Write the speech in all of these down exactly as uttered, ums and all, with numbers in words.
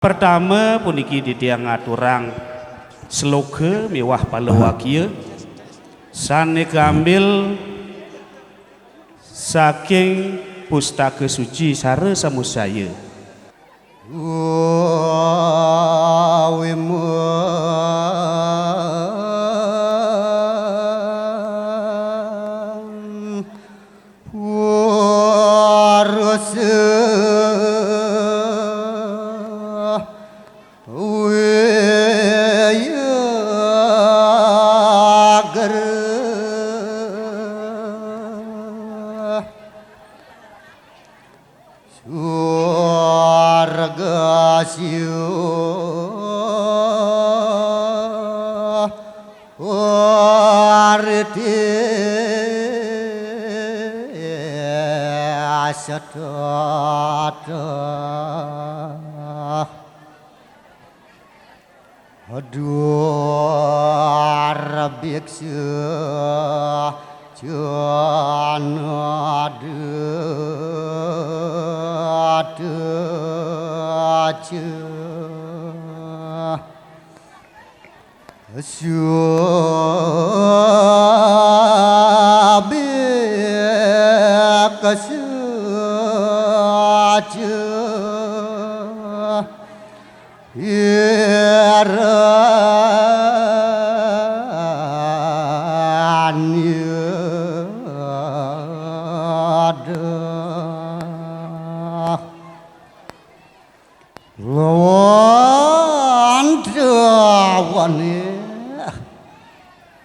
Pertama puniki titiang ngaturang sloka miwah palawagia sané kaambil saking Pustaka Suci Sara Samusaya.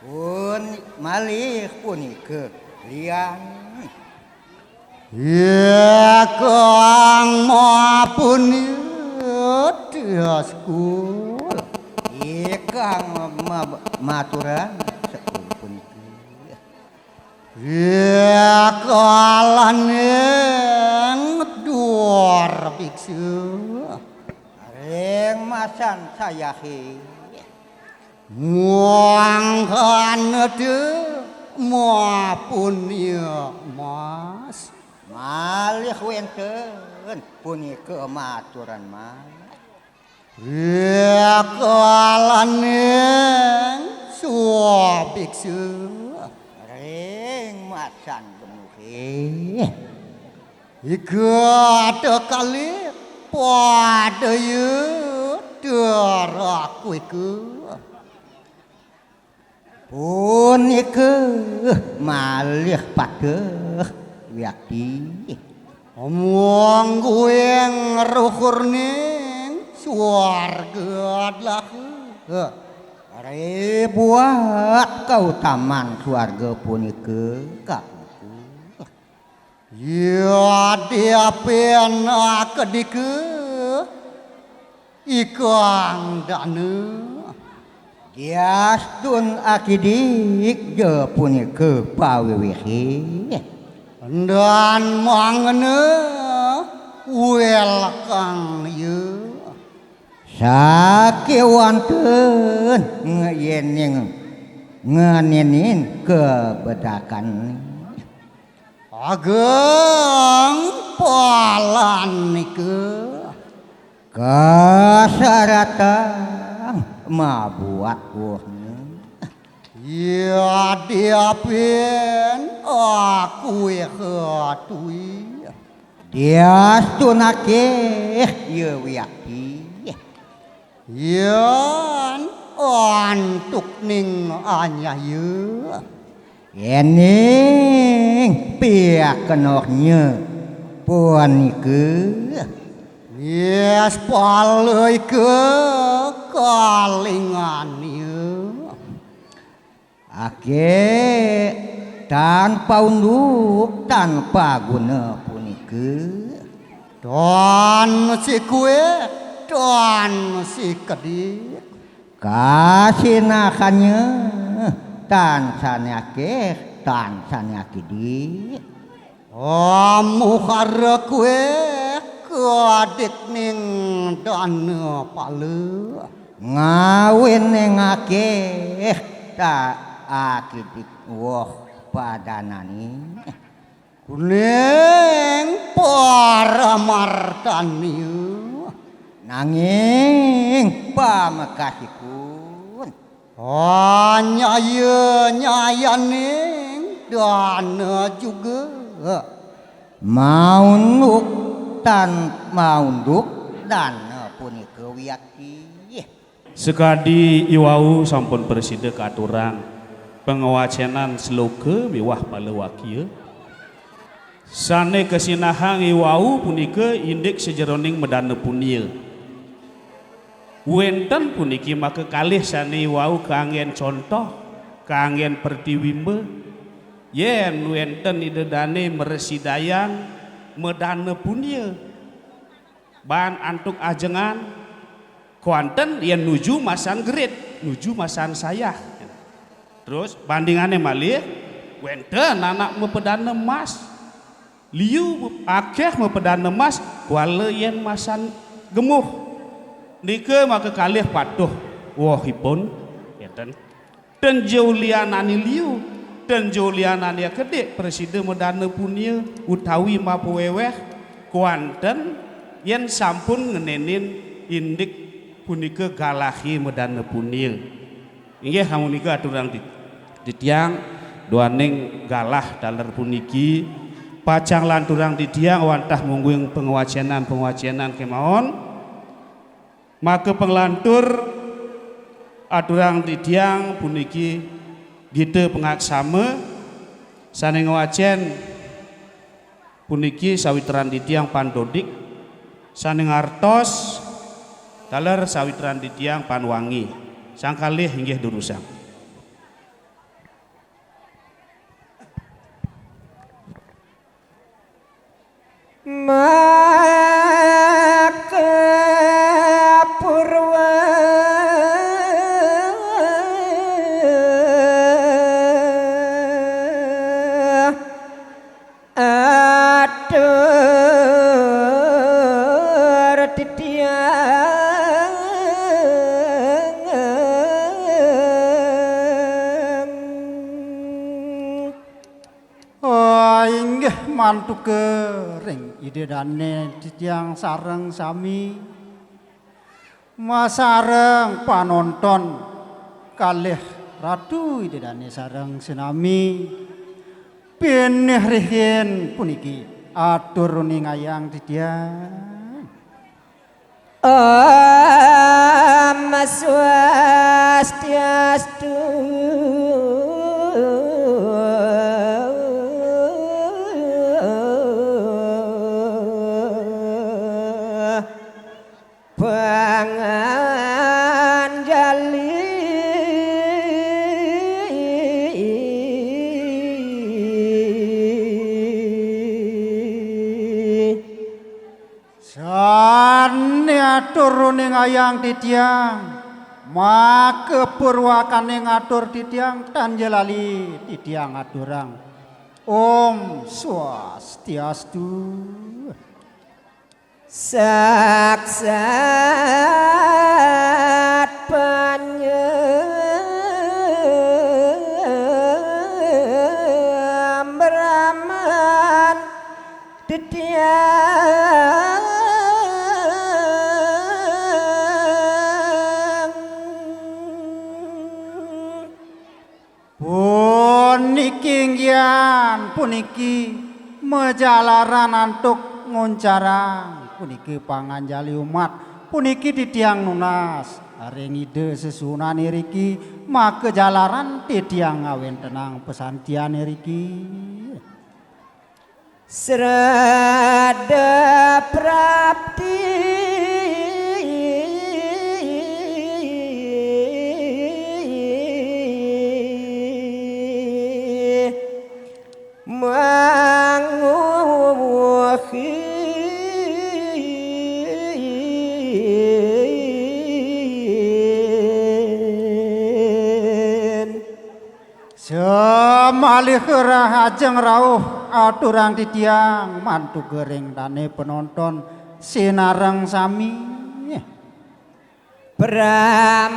Pun malih punika liang. Ikang mapunia tias kul. Ikang ma-, maturan sekul punika. Ikalaning dur biksu. Ring masan sayahi. Muangkana te mapunia mas. Malih wénten punika maturan mas. Rikalaning suabiksa. Ring masan gemuhe. Iga ada kali padaya terakuika. Punika malih pateh wiakti. Mungguing ruhurning suarga dlaha. Ribuat kautaman suarga punika kapuku. Yadiapin akedika ikang dana. Diastun akidik ja punika pawiwihe. Dan mangena welkang ya. Sakewanten ngeyening ngenenin kebedakan. Ageng palanika. Kasaratang mabuat wohnya. Yadiapin aku ihatui. Diastunake ya wiakti. Yan antuk ning anyaya. Yening piakenohnya punika. Nispalaika kalingania. Ake tanpa unduk, tanpa guna punika. Tan sikue, tan sikedik. Kasinakannya tan sane akeh, tan sane akidik. Amuhara kue kadik ning dana pala. Ngawin ning akeh ta akidik woh padanane. Kuning paramartania. Nanging pamekasipun, anyaya-nyayaning dana juga maunduk tan maunduk dana punika wiakti. Sakadi iwau sampun prasida katurang pangawacenan sloka miwah palawakia. Sane kasinahang iwau punika indik sajeroning madana punia. Wenten puniki maka kalih sane iwau kanggen contoh, kanggen pratiwimba. Yen wenten Ida Dane mrasidayang madana punia, baan antuk ajengan, kewanten yen nuju masan gerit, nuju masan sayah. Terus bandingane malih, wenten anak mapadana emas, liu akeh mapadana emas, kuala yen masan gemuh. Nika maka kalih patuh wohipun, ngeten. Ten ja ulianane liu, ten ja ulianane akedik, prasida madana punia utawi mapaweweh, kewanten yen sampun ngenenin indik punika galahe madana punia. Inggih, amunika aturang ti-, titiang duaning galah taler puniki, pacang lanturang titiang wantah mungguing pangawacenan-pangawacenan kemawon. Maka panglantur aturang titiang puniki gita pangaksama sane ngwacen puniki sawitran titiang Pan Dodik, sane ngartos taler sawitran titiang Pan Wangi. Sang kalih inggih durusang. Maka purwa atur titiang. Oh, inggih mantuka ring Ida Dane titiang sareng sami. Masareng panonton kalih Ratu Ida Dane sareng sinami. Pinih rihin puniki atur uningayang titiang. Om Swastiastu. Panganjali. Sane atur uningayang titiang, maka purwakane ngatur titiang, tan ja lali titiang aturang. Om Swastiastu. Saksat panyambraman titiang. Puniki inggihan puniki majalaran antuk nguncarang puniki panganjali umat. Puniki titiang nunas ring Ida sesuunan iriki, maka jalaran titiang ngawentenang pasantian iriki. Srada prapti manguhin. Samalih rahajeng rauh aturang titiang mantuka ring dane penonton sinareng sami. Pramaledang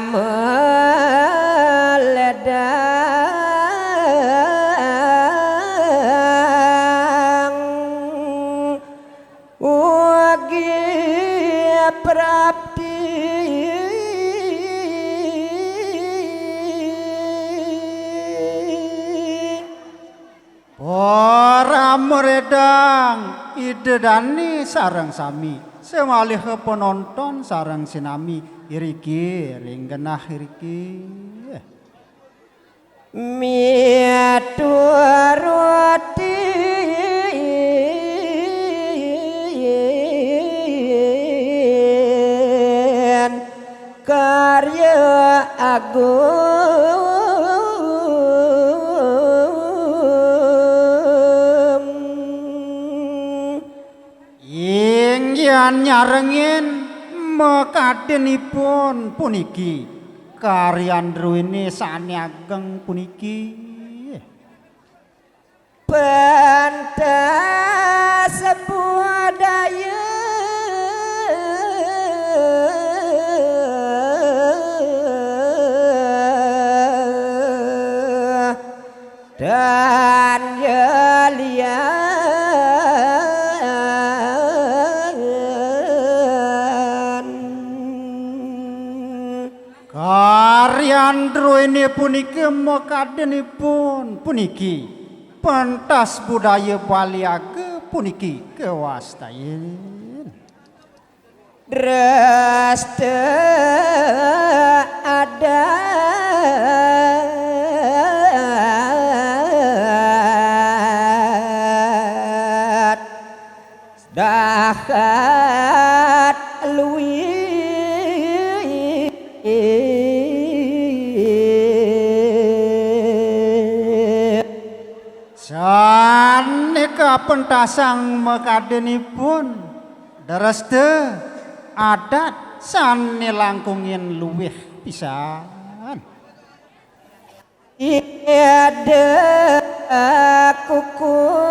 ugi prap Ida dane sareng sami, samaliha panonton sareng sinami iriki ring genah iriki. Miturutin karya agung. Inggihan nyarengin makadinipun puniki, karyan druene sane ageng puniki. Pentas budaya dan yalian. Karyan druene punika makadinipun puniki, pentas budaya Bali Aga puniki kawastayan. Dresta adat dahat luwih. Sane kapentasang makadinipun dresta adat sane langkungin luwih pisan. Ida kukuh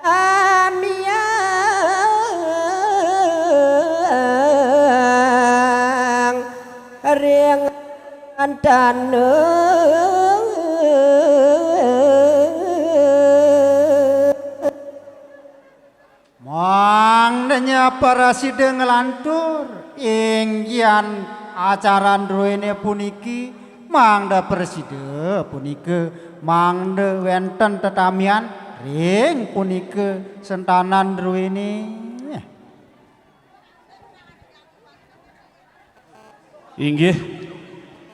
amiang ring tanah. Mangda nya prasida nglantur inggihan acaran druene puniki, mangda prasida punika, mangda wenten tetamian ring punika sentanan druene. Inggih,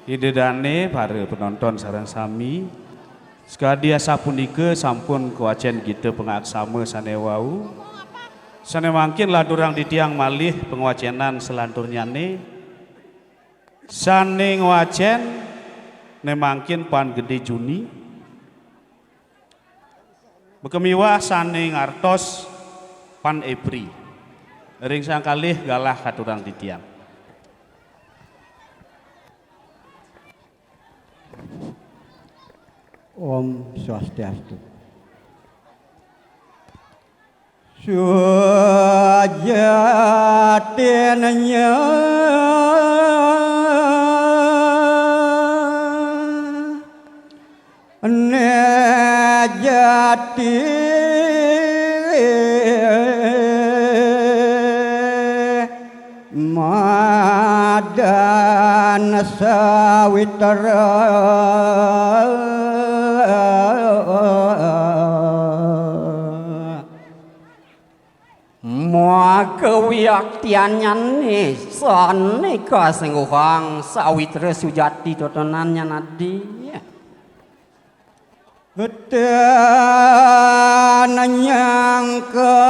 Ida dane para penonton sareng sami, sakadi asapunika sampun kawacen gita pangaksama sane wau. Sane mangkin lanturang titiang malih pangawacenan salanturnyane. Sane ngwacen ne mangkin Pan Gede Juni. Makamiwah sane ngartos Pan Epri. Ring sang kalih galah katurang titiang. Om Swastiastu. Sujatinnya ne jati madan sawitra. Maka wiaktiannyane sane kasengguhang sawitra sujati totonannya nadi. Ten nyangka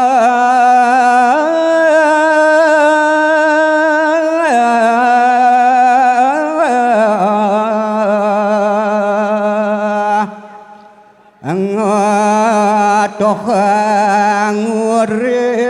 ngatohang urip.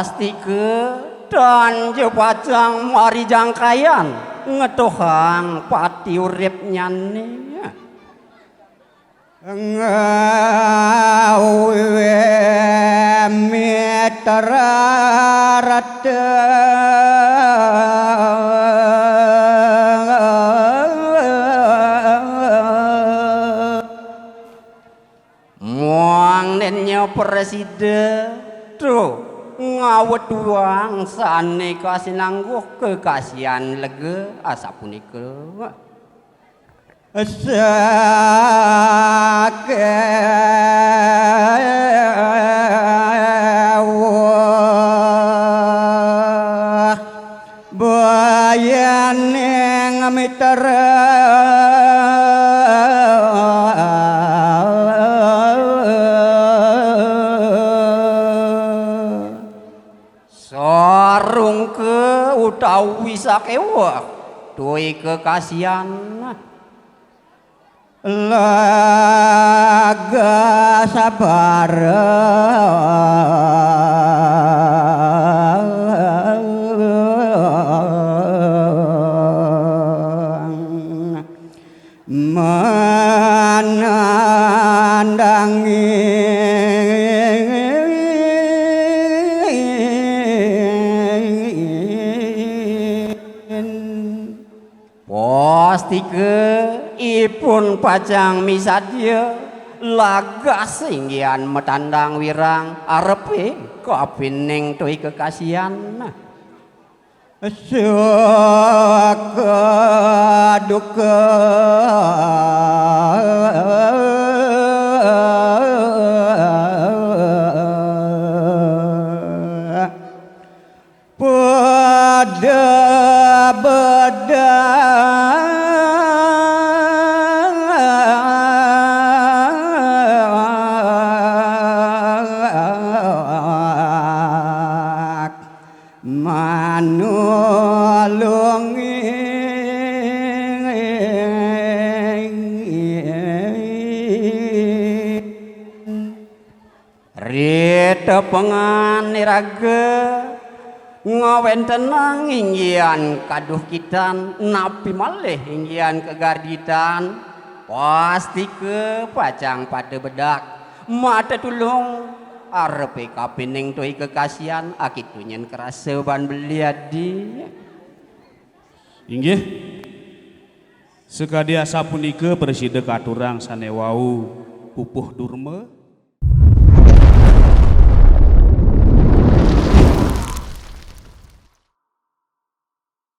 Pastika tan ja pacang marijangkayan ngetohang pati uripnyane. Ngawe mitra rata. Sida tu ngawetuang sane kasinangguh kakasihan lega asapunika. Sakewuh bayaning mitra. Sarungka utawi sakewuh, tuika kasihan. Laga sabareng manandangi. Pastika ipun pacang misadya lagas inggihan matandang wirang arepe kapining tuika kasihan. Suka duka. Pada bedak. Manulungi. Ritepengan iraga ngawentenang inggihan kaduhkitan, napi malih inggihan kagarditan, pastika pacang pada bedak, mata tulung, arepe kapining tuika kasihan, akitu nyen karasa ban beli adi. Inggih. Sakadi asapunika prasida katurang sane wau pupuh durma.